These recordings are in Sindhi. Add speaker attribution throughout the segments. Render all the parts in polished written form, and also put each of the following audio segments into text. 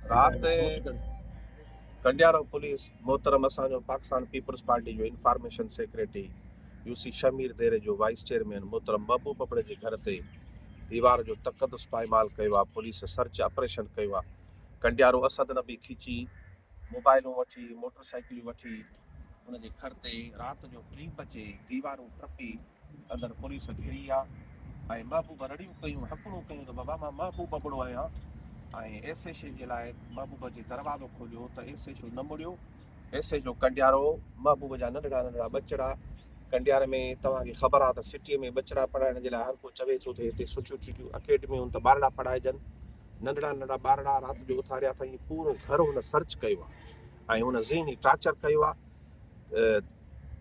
Speaker 1: رات ڪنڊيارو پوليس محترم اسان جو پاڪستان پيپلز پارٽي جو انفارميشن سيڪريٽري يو سي شهمير ديري جو وائيس چيئرمين محترم محبوب ابڙي جي گهر تي ديوار جو تقدس پائمال ڪيو آ پوليس سرچ آپريشن ڪيو آ ڪنڊيارو اسد نبي کيچي موبائلون وٺي موٽر سائيڪليون وٺي ان جي گهر تي رات جو ٽين بجي ديوارون ٽپي اندر پوليس گهري آ ۽ محبوب رڙيون ڪيون هڪلون ڪيون ته بابا مان محبوب ابڙو آهيان ۽ ايس ايڇ اي جي لاء محبوب جي دروازو کوليو ته ايس ايڇ او نه مڙيو. ايس ايڇ او ڪنڊيارو محبوب جا ننڍڙا ننڍڙا ٻچڙا ڪنڊياري ۾ توهان کي خبر آ ته سٽي ۾ ٻچڙا پڙهائڻ جي لاء هر ڪو چوي ٿو ته هتي سٺيون سٺيون اڪيڊميون آهن ته ٻارڙا پڙهائجن ننڍڙا ننڍڙا ٻارڙا رات جو اٿاريا اٿائين پورو گهر هن سرچ ڪيو آ ۽ هن ذهني ٽارچر ڪيو آ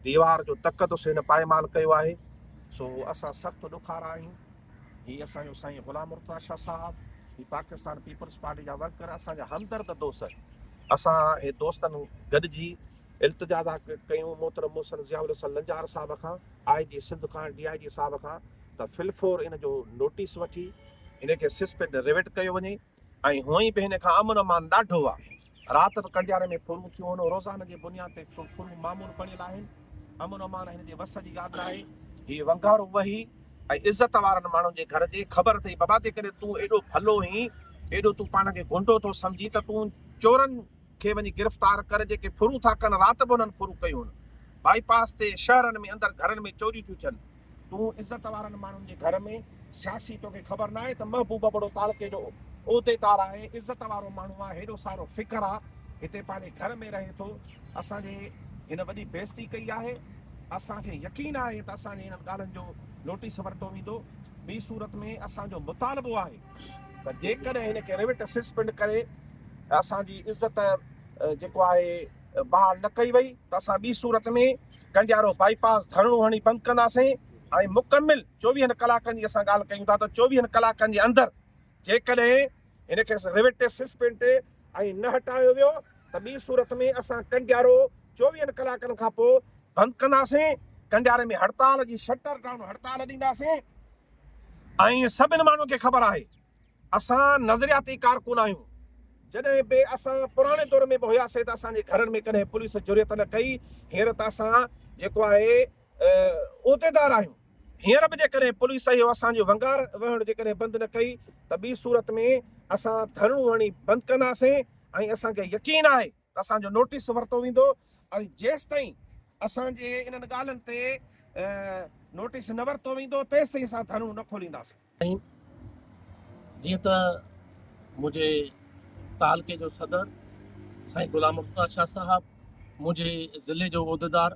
Speaker 1: ديوار جو تقدس هن پائمال ڪيو آهي، سو اسان سخت ڏکارا آهيون. هي اسان جو سائين غلام مرتضيٰ شاهه صاحب، هي پاڪستان پيپلز پارٽي جا ورڪر اسان جا همدرد دوست، اسان هي دوستن گڏجي التجا ٿا ڪيون محترم محسن ضياء الحسن لنجار صاحب کان، آء جي سنڌ کان، ڊي I جي صاحب کان ته في الفور ان جو نوٽيس وٺي هن کي سسپينڊ ريوٽ ڪيو وڃي. ۽ هونئن به هن کان امن امان ڏاڍو آ. رات به ڪنڊياري ۾ ڦرون ٿيون هن روزانه جي بنياد تي ڦرون معمول بڻيل آهن. امن امان هن جي وس جي ڳالهه ناهي. هي ونگارو وهي ۽ عزت وارن ماڻهن جي گهر جي خبر اٿئي بابا جيڪڏهن تون ايڏو ڀلو هين ايڏو تون پاڻ کي گهنڊو ٿو سمجهين ته تون چورن کي وڃي گرفتار ڪر جيڪي ڦرون ٿا ڪن رات به انهن ڦرون ڪيون هن بائي پاس تي شهرن ۾ اندر گهرن ۾ چوريون ٿيون ٿين. تون عزت وارن ماڻهن جي گهر ۾ سياسي توکي خبر ناهي ته محبوب ابڙو تعلقي جو عهديدار آهي عزت وارو ماڻهو آهي هيڏو سارو فڪر آ هتي پنهنجي گهر ۾ رهي ٿو اسان جي هن وڏي بيعزتي ڪئي آهي اسان کي يقين آهي ته اسان جي انهن ڳالهين جو نوٽيس ورتو ويندو ٻي صورت ۾ اسان جو مطالبو آهي ته جيڪڏهن هن کي ريوٽ سسپينڊ ڪري اسان جي عزت جيڪو آهي بحال نه ڪئي وئي ته اسان ٻي صورت ۾ ڪنڊيارو بائي پاس ڌرڻو هڻي بند ڪنداسين ۽ مڪمل چوويهن ڪلاڪن جي اسان ڳالهه ڪيون ٿا ته چوويهن ڪلاڪن جي اندر جيڪڏهن هن کي ريوٽ سسپينڊ ۽ نه هٽايو ويو ته ٻي صورت ۾ اسان ڪنڊيارو چوويهن ڪلاڪن کان پوء بند ڪنداسين ڪنڊياري ۾ هڙتال جي شٽر ڊائون هڙتال ڏينداسين ۽ سڀن ماڻهن کي خبر آهي اسان نظرياتي ڪارڪن آهيون، جڏهن به اسان پراڻي دور ۾ به هياسين ته اسان جي گهرن ۾ ڪڏهن پوليس جرئت نه ڪئي، هينئر ته اسان جيڪو آهي عهديدار آهيون، هينئر به جيڪڏهن پوليس اهو اسان جو ونگار وهڻ جيڪڏهن بند نه ڪئي ته ٻي صورت ۾ اسان ڌرڻو هڻي بند ڪنداسين ۽ اسان کي يقين آهي ته اسان جو نوٽيس ورتو ويندو ۽ جيستائين اسان جي انهن ڳالهين تي نوٽيس نه ورتو ويندو تيستائين اسان ڌرڻو نه کولينداسين.
Speaker 2: سائين جيئن ته منهنجي تعلقي جو صدر سائين غلام مرتضيٰ شاهه صاحب منهنجي ضلعي جو عهديدار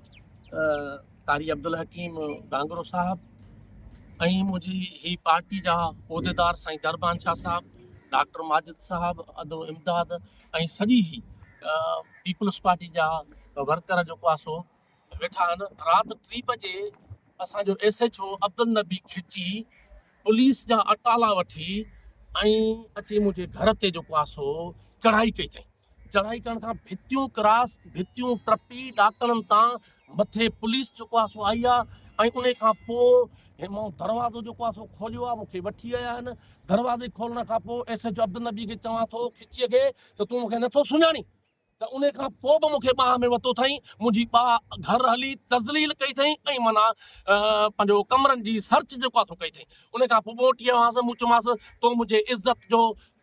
Speaker 2: قاري عبدالحڪيم گانگرو صاحب ۽ منهنجي هي پارٽي جا عهديدار سائين دربان شاهه صاحب ڊاڪٽر ماجد صاحب ادو امداد ۽ سڄي هي پيپلز پارٽي جا ورڪر جيڪو آهي سو ويٺا آهن رات ٽي بجي اسان جو S H O Abdul Nabi Khichi police جا اٽالا وٺي ۽ اچي منهنجي گهر تي جيڪو آهي سو چڙهائي ڪئي اٿائين چڙهائي ڪرڻ کان ڀتيون ڪراس ڀتيون ٽپي ڏاڪڻن تان مٿي پوليس جيڪو آهي سو آئي آهي ۽ ان کان پوء مون دروازو جيڪو آهي سو کوليو آهي مونکي وٺي آيا آهن دروازي کولڻ کان پوء ايس ايڇ او عبدالنبي کي چوان ٿو کچيء کي ته تون مونکي نٿو سڃاڻين ته ان کان پوء به مون کي ٻانهن ۾ وتو اٿائين، منهنجي ٻانهن گهر هلي تذليل ڪئي اٿائين ۽ معنيٰ پنهنجو ڪمرن جي سرچ جيڪو آهي سو ڪئي اٿائين. ان کان پوء موٽي آيو هئس، مون چيومانس تو منهنجي عزت جو،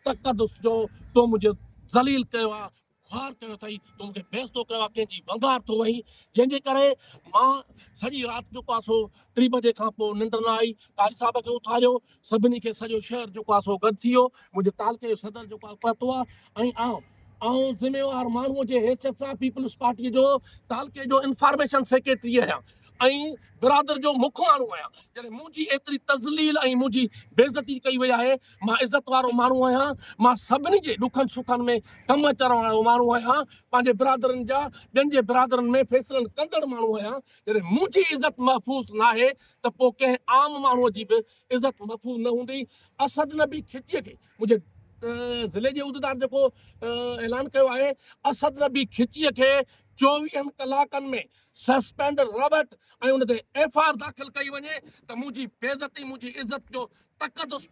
Speaker 2: تقدس جو، تو منهنجو ذليل ڪيو آهي، خوار ڪيو اٿئي، تو مون کي بيعزتو ڪيو آهي، ڪنهن جي ونگار ٿو وهين، جنهن جي ڪري مان سڄي رات جيڪو آهي سو ٽي بجي کان پوء ننڊ نه آئي، قاري صاحب کي اٿاريو، سڀني کي سڄو شهر جيڪو آهي سو گڏ ٿي ويو، منهنجي تعلقي جو صدر جيڪو آهي پهتو آهي ۽ آئون آئون ذميوار ماڻهوء جي حيثيت سان پيپلز پارٽيء جو تعلقي جو انفارميشن سيڪريٽري آهيان ۽ برادر جو مک ماڻهو آهيان، جڏهن منهنجي ايتري تذليل ۽ منهنجي بيعزتي ڪئي وئي آهي، مان عزت وارو ماڻهو آهيان، مان سڀني جي ڏکن سکن ۾ ڪم اچڻ وارو ماڻهو آهيان، پنهنجي برادرين جا ٻين جي برادرين ۾ فيصلن ڪندڙ ماڻهو آهيان، جڏهن منهنجي عزت محفوظ ناهي ته پوء ڪنهن عام ماڻهوء جي به عزت محفوظ نه هوندي. اسد نبي کچيء کي منهنجي ضلعي جي عهديدار جيڪو اعلان ڪيو آهي، اسد نبي کچيء کي چوويهن ڪلاڪن ۾ سسپينڊ روٽ ۽ ان تي ايف I R داخل ڪئي وڃي ته منهنجي بيعزتي منهنجي عزت جو تقدس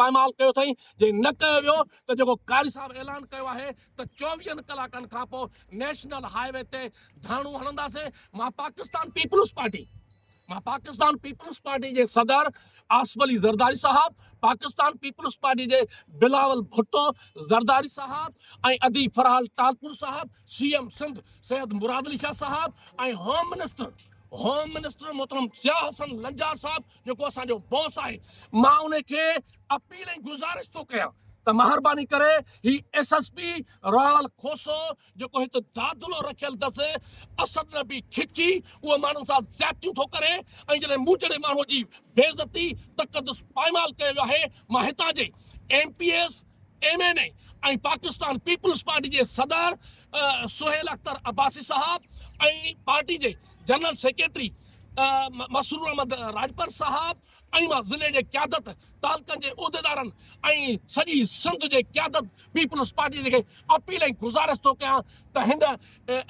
Speaker 2: پائمال ڪيو اٿئي جي نه ڪيو ويو ته جيڪو قاري صاحب اعلان ڪيو آهي ته چوويهن ڪلاڪن کان پوء نيشنل هاء وي تي ڌرڻو هڻنداسين مان پاڪستان پيپلز پارٽي مان پاڪستان پيپلز پارٽي جي صدر آصف علي زرداري صاحب، پاڪستان پيپلز پارٽي جي بلاول ڀٽو زرداري صاحب ۽ ادي فرحال ٽالپور صاحب، سي ايم سنڌ سيد مراد علي شاهه صاحب ۽ هوم منسٽر هوم منسٽر محترم ضياء حسن لنجار صاحب جيڪو اسان جو باس آهي مان ان کي اپيل ۽ گذارش ٿو ڪيان ته مهرباني ڪري هي S S P Rawal Khoso جيڪو هت دادلو رکيل اٿس اسد نبي کچي اهو ماڻهن سان زيادتيون ٿو ڪري ۽ جڏهن مون جهڙي ماڻهو جي بيعزتي تقدس پائمال ڪيو ويو آهي مان هتان جي M P S M N A ۽ Pakistan peoples party جي صدر سهيل اختر عباسي صاحب ۽ پارٽي جي جنرل سيڪريٽري مسرور احمد راڄپر صاحب ۽ مان ضلعي جي قيادت، تعلقن جي عهديدارن ۽ سڄي سنڌ جي قيادت پيپلز پارٽي جي کي اپيل ۽ گذارش ٿو ڪيان ته هن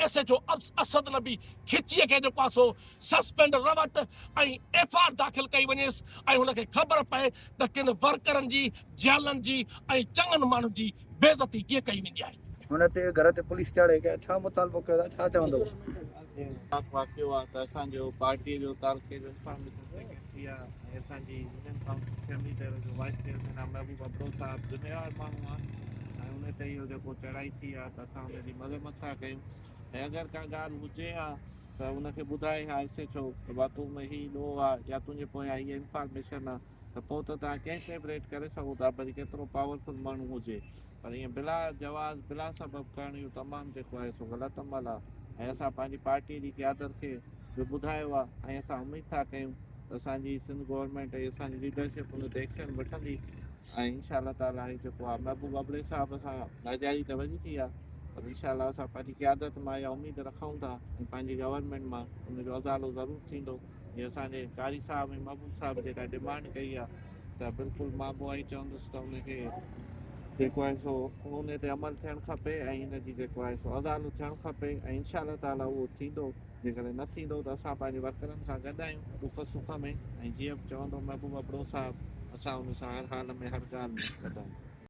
Speaker 2: S H O Asad Nabi کچيء کي جيڪو آهي سو suspend route ۽ F I R داخل ڪئي وڃيس ۽ هن کي خبر پئي ته ڪن ورڪرن جي، جيالن جي ۽ چڱن ماڻهن جي بيعزتي ڪيئن ڪئي ويندي آهي.
Speaker 3: هن تي گهر تي پوليس چاڙهي ڪيا ڇا مطالبو ڪيو ٿا ڇا چوندو.
Speaker 4: خطرناڪ واقعو آ ته اسان جو پارٽي جو تعلقي جو انفارميشن سيڪريٽري آ ۽ اسان جي يونين ڪائونسل سيمي ديرو جو وائيس چيئرمين آ محبوب ابڙو صاحب ذميوار ماڻهو آ ۽ ان تي اهو جيڪو چڙهائي ٿي آ ته اسان ان جي مذمت ٿا ڪيون ۽ اگر ڪا ڳالهه هجي ها ته ان کي ٻڌائي ها ايس ايڇ او ته با تو ۾ هي ڏوهه آ يا تنهنجي پويان هي انفارميشن آ ته پوء ته توهان ڪنهن کي به ريٽ ڪري سگهو ٿا ڀلي ڪيترو پاورفل ماڻهو هجي پر ائين بلا جواز بلا سبب ڪرڻ اهو تمام جيڪو آهي سو غلط عمل آهي ۽ اسان پنهنجي پارٽي جي قيادت کي به ٻڌايو آهي ۽ اسان اميد ٿا ڪيون ته اسان جي سنڌ گورنمينٽ ۽ اسان جي ليڊرشپ ان تي ايڪشن وٺندي ۽ انشاء الله تعالٰي هي جيڪو آهي محبوب ابڙي صاحب سان ناجائزي ته وڃي ٿي آهي پر انشاء الله اسان پنهنجي قيادت مان اها اميد رکون ٿا ۽ پنهنجي گورنمينٽ مان ان جو ازالو ضرور ٿيندو جي اسان جي قاري صاحب ۽ محبوب صاحب جيڪا ڊمانڊ ڪئي آهي ته بلڪل مان به اها ئي چوندس ته ان کي جيڪو آهي سو ان تي عمل ٿيڻ کپي ۽ ان جي جيڪو آهي سو ازالو ٿيڻ کپي ۽ انشاء الله تعالي اهو ٿيندو جيڪڏهن نه ٿيندو ته اسان پنهنجي ورڪرن سان گڏ آهيون ڏک سک ۾ ۽ جيئن به چوندو محبوب ابڙو صاحب اسان ان سان هر حال ۾ هر ڳالهه ۾ گڏ آهيون.